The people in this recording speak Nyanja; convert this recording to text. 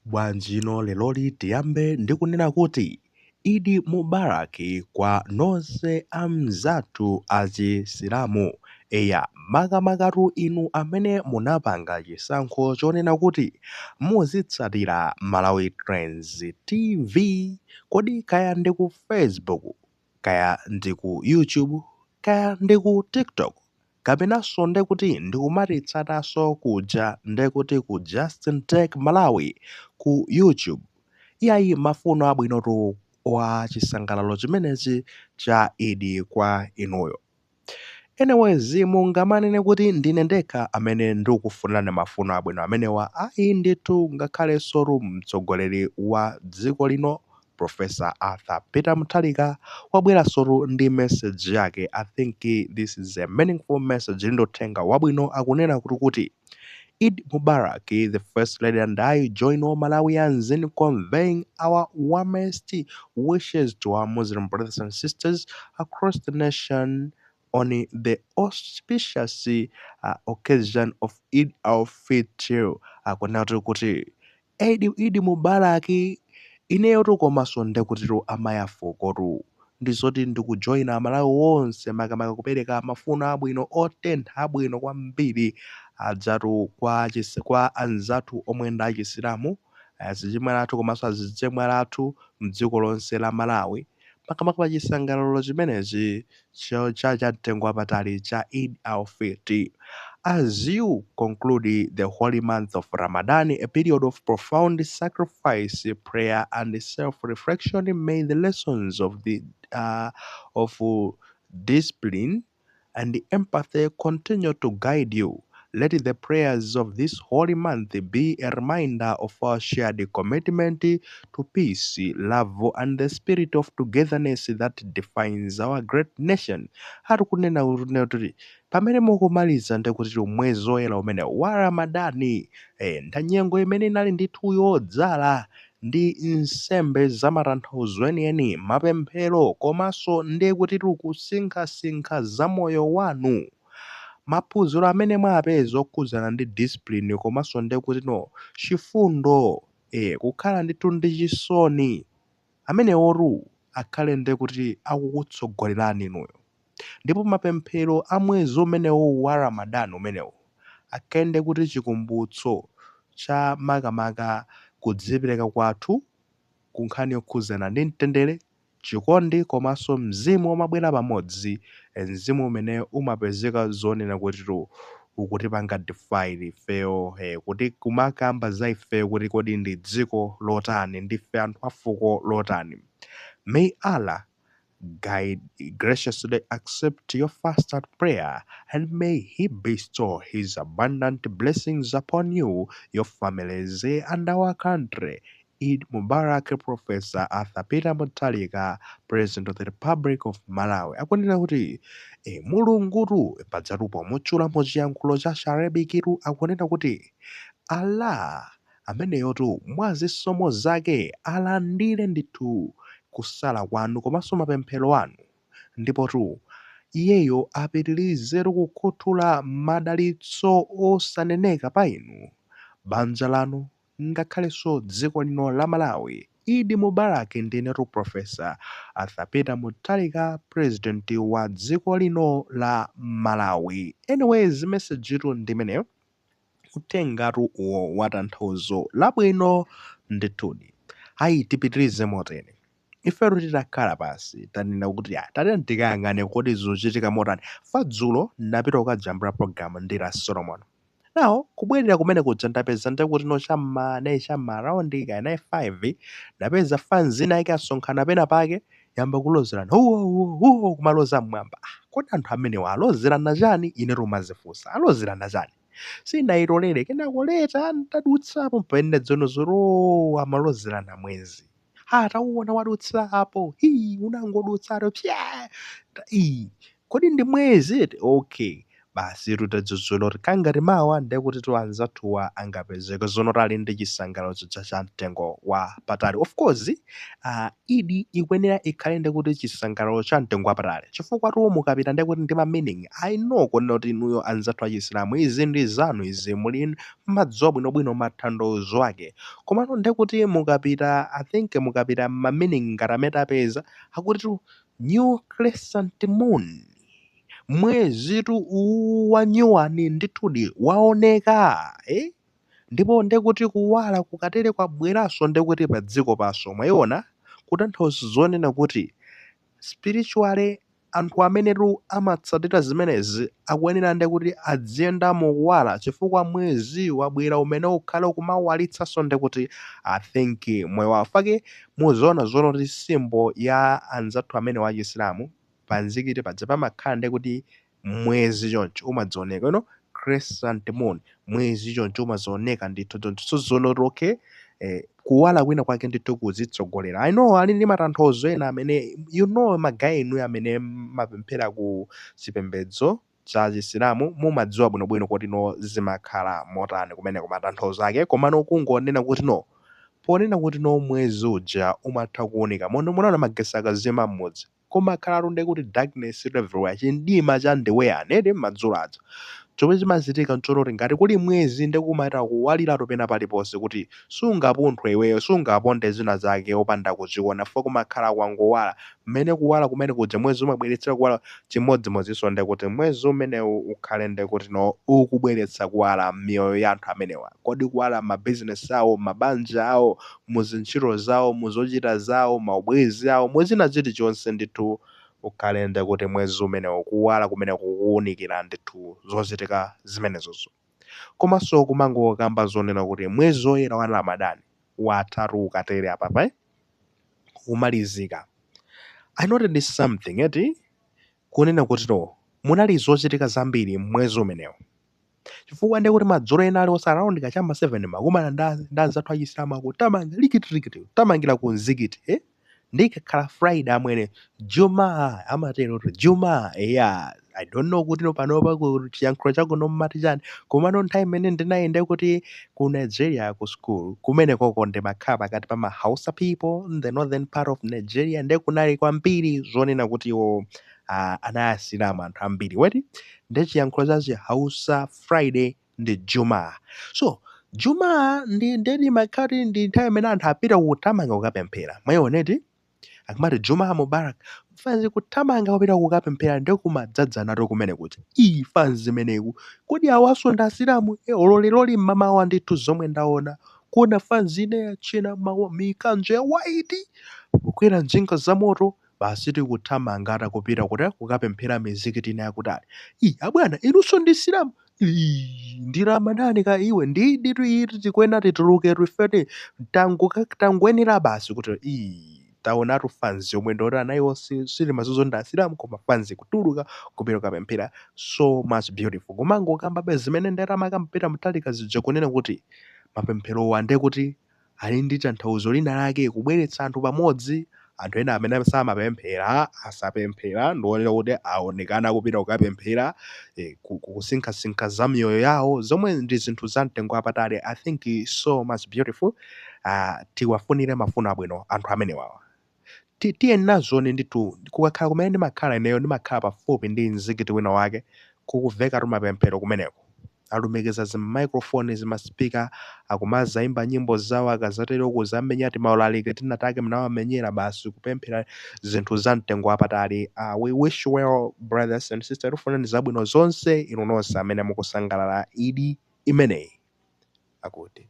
Bwanjino leroli tiyambe ndi kunena kuti Eid Mubarak kwa nonse amzathu achisilamu. Eya, makamakatu inu amene munapanga chisankho chonena kuti muzitsatira Malawi Trends TV, kodi kaya ndi ku Facebook, kaya ndi ku YouTube, kaya ndi ku TikTok, kapenanso ndekuti ndikumatitsatanso kuja ndekuti ku Justin Tech Malawi ku YouTube. Iyayi, mafuno abwinotu wa chisangalalo chimenechi cha Eid kwa inuyo. Anyways, mungamanene kuti ndine ndekha amene ndikufunirani mafuno abwino amenewa, ayi ndithu, ngakhalenso mtsogoleri wa dziko lino, Professor Arthur Peter Mutharika, wabweransotu ndi message yake. I think this is a meaningful message, ndi uthenga wabwino. Akunena kuti Eid Mubarak, the First Lady and I join all Malawians in conveying our warmest wishes to our Muslim brothers and sisters across the nation on the auspicious occasion of Eid al-Fitr. Akunena kuti Eid Mubarak ineyotu, komanso ndekutitu amayi afukotu, ndizoti ndikujoyina Amalawi wonse, makamaka kupereka mafuno abwino otentha abwino kwambiri adzatu kwa anzathu omwe ndi achisilamu, azichimwene athu komanso azichemwali athu mdziko lonse la Malawi, makamaka pa chisangalalo chimenechi cha mtengo wapatali cha Eid al-Fitr. As you conclude the holy month of Ramadan, a period of profound sacrifice, prayer, and self-reflection, may the lessons of discipline and empathy continue to guide you. Let the prayers of this holy month be a reminder of our shared commitment to peace, love, and the spirit of togetherness that defines our great nation. Ari kunena kuti pamene mukumaliza ndikuti mwezi woyera umene wa Ramadani, ndanyengo imene inali ndithu yodzala ndi nsembe zamatanthauzo enieni, mapemphero, komanso ndiye kuti tikusinkhasinkha za moyo wanu, maphunziro amene mwapeza okhudzana ndi discipline, komanso ndiye kuti no chifundo, kukhala ndithu ndi chisoni, amenewotu akhale ndiye kuti akukutsogolerani inuyo. Ndipo mapemphero a mwezi umenewu wa Ramadan umenewu akhale kuti chikumbutso cha makamaka kudzipereka kwathu ku nkhani yokhudzana ndi mtendere, chikondi, komanso mzimu womabwera pamodzi, mzimu umene umapezeka zonena kutitu ukutipanga define ifeyo, kuti kumakamba za ifeyo kuti kodi ndi dziko lotani, ndife anthu a fuko lotani. May Allah guide graciously accept your fast and prayer, and may He bestow His abundant blessings upon you, your families, and our country. Eid Mubarak, Professor Arthur Peter Mutharika, President of the Republic of Malawi. Akunena kuti Mulungutu padzatupo mutchula muchiyankhulo cha Charabikitu, akunena kuti Allah ameneyotu mwa zisomo zake alandire ndithu kusala kwanu komanso mapemphero anu, ndipotu iyeyo apitirizetu kukhuthula madalitso osaneneka pa inu, banja lanu, ngakhalenso dziko lino la Malawi. Eid Mubarak. Ndinetu Professor Arthur Peter Mutharika, President wa dziko lino la Malawi. Anyways, message itu ndimeneyo, utengatu uwo wa tanthauzo labwino ndithudi. Ayi, tipitirize motere. Ifetu titakhala pasi tanena kuti tatene tikayang'ane kodi zikuchitika motani. Fadzulo ndapita kukajambula program ndi la Solomon. Now kubwerera kumene kuja ndapeza ndekuti no cham'ma nayi, cham'ma around kaya 95, ndapeza fans ina yake asonkhana pena pake, yamba kulozerana uwo uwo uwo, kumaloza mmwamba. Ah, kodi anthu amenewa alozerana chani? Ine tumazifunsa, alozerana chani? Sindayitolere. Kenako later ntadutsapo pamene dzono zoro amalozerana mwezi. Ah, tauona wadutsa apo, hi, unangodutsato pya. Ii, kodi ndi mwezi eti? Okay. Basi tutadzudzula kuti kangati mawa, ndekuti tu anzathuwa angapezeke zono ali ndi chisangalalo chija cha mtengo wa patali. Of course, Idi ikuyenera ikhale ndekuti chisangalalo cha mtengo wapatali, chifukwa tu mukapita ndekuti ndi ma meaning. I know kunena kuti inuyo anzathu achisilamu, izi ndi zanu, izi muli madziwa bwinobwino matanthauzo ake. Komano ndekuti mukapita, I think mukapita ma meaning ngati amene tapeza, akuti tu new crescent moon, mwezitu uwu wanyuwani ndithudi waoneka, eh? Ndipo ndekuti kuwala kukatere kwabweranso ndekuti pa dziko paso. Mwayiona, kutanthauza zonena kuti spiritually anthu amenetu amatsatira zimenezi akuyenera ndekuti adziyenda mukuwala, chifukwa mwezi wabwera umene ukhale ukumawalitsanso ndekuti, I think, moyo wawo. Fake muzoona zoona kuti symbol ya anzathu amene wachisilamu, pa mzikiti paja pamakhala ndekuti mwezi choncho umadzioneka, crescent moon, mwezi choncho umazooneka ndithu choncho. So zoona kuti okay, kuwala kwina kwake ndithu kuzitsogolera. I know ali ndi matanthauzo ena amene ma guy inu amene mapemphera ku chipembedzo cha Chisilamu mumadziwa bwinobwino kuti no, zimakhala motani kumeneko matanthauzo ake. Komano kungonena kuti no, ponena kuti no, mwezi uja umatha kuoneka mono. Munaona magesi akazima mmudzi, kumakhala nde kuti darkness everywhere, chindima cha ndeweyani edi madzulo aja. Chomwe chimachitika nchoti ngati kuli mwezi, ndikumata kuwaliratu pena paliponse, kuti sungapunthwe iweyo, sungaponde zina zake opanda kuziona, fo kumakhala kwangowala. Mmene kuwala kumene kuja mwezi umabweretsera kuwala, chimodzimodzinso ndekuti mwezi umenewu ukhale ndekuti no, ukubweretsa kuwala m'miyoyo ya anthu amenewa. Kodi kuwala mabizinesi awo, mabanja awo, muzintchito zawo, muzochita zawo, maubwenzi awo, muzina chilichonse ndithu, ukhale ndekuti mwezi umenewu kuwala kumene kukuwunikira ndithu zochitika zimenezozo. Komanso kumangokamba zonena kuti mwezi woyera wa Ramadani watatu ukatere apapa, kumalizika. I noted something eti, kunena kuti no, munali zochitika zambiri mwezi umenewu, chifukwa ndiye kuti madzulo ena aliwonse around kachamba 7 makumana ndi anzathu achisilamu akutamanga likiti likiti, kutamangira ku mzikiti, eh? Ndikakhala Friday amwene, Juma amatero kuti Juma. Yeah, I don't know kuti no, panopa ku chiyankhulo chako mmati chani. Komano nthawi imene ndinayenda kuti ku Nigeria ku school kumene koko, ndimakhala pakati pa ma Hausa people in the northern part of Nigeria. Ndiye kunali kwambiri zonena kuti iwo anali asilamu anthu ambiri weti. Ndi chiyankhulo cha Chihausa, Friday ndi Juma. So Juma ndi ndedi makhati ndi nthawi imene anthu apita kuthamanga kukapemphera. Mwayioneti akumati "Juma Mubarak", fanzi kuthamanga kupita kukapemphera, ndi kumadzadzanatu kumene kuti iyi fanzi imeneku, kodi awaso ndi asilamu? Ololeloli mmamawa ndithu zomwe ndaona kuona fanzi ine yachena mawa mikanjo ya white, kukwera njinga za moto, basi tikuthamanga atakupita kuti kukapemphera mizikiti ina yakutali. I abwana, inunso ndi silamu? Ii, ndi Ramadani ka iwe, ndi iti tikwena tituluke ifete tangoyenera basi kuti ii taonatu fanzi yomwe ndoti anayiwo silimazizo ndi asilamu, koma fanzi kutuluka kupita kukapemphera, so much beautiful. Kumangokambabe zimene ndatamakambira mtalika zija, kunena kuti mapempherowa ndiye kuti ali ndi tanthauzo lina lake, kubweretsa anthu pamodzi. Anthu ena amene samapemphera, asapemphera, ndionera kuti aonekana kupita kukapemphera, kusinkhasinkha za miyoyo yawo, zomwe ndi zinthu za mtengo wapatali. I think is so much beautiful. Tiwafunire mafuno abwino anthu amenewawa. Tiye nazoni ndithu. Kukakhala kumene ndimakhala ineyo, ndimakhala pafupi ndi mzikiti wina wake, kukuveka tumapemphero kumeneko, alumikiza zimamicrophone, zimaspeaker, akumazayimba nyimbo zawo. Akazatero kuzamenya timaulalike tinatake mnawamenyera, basi kupemphera, zinthu za mtengo wapatali. We wish well, brothers and sisters. Tifunani zabwino zonse inu nonse amene mukusangalala Idi imeneyi akuti.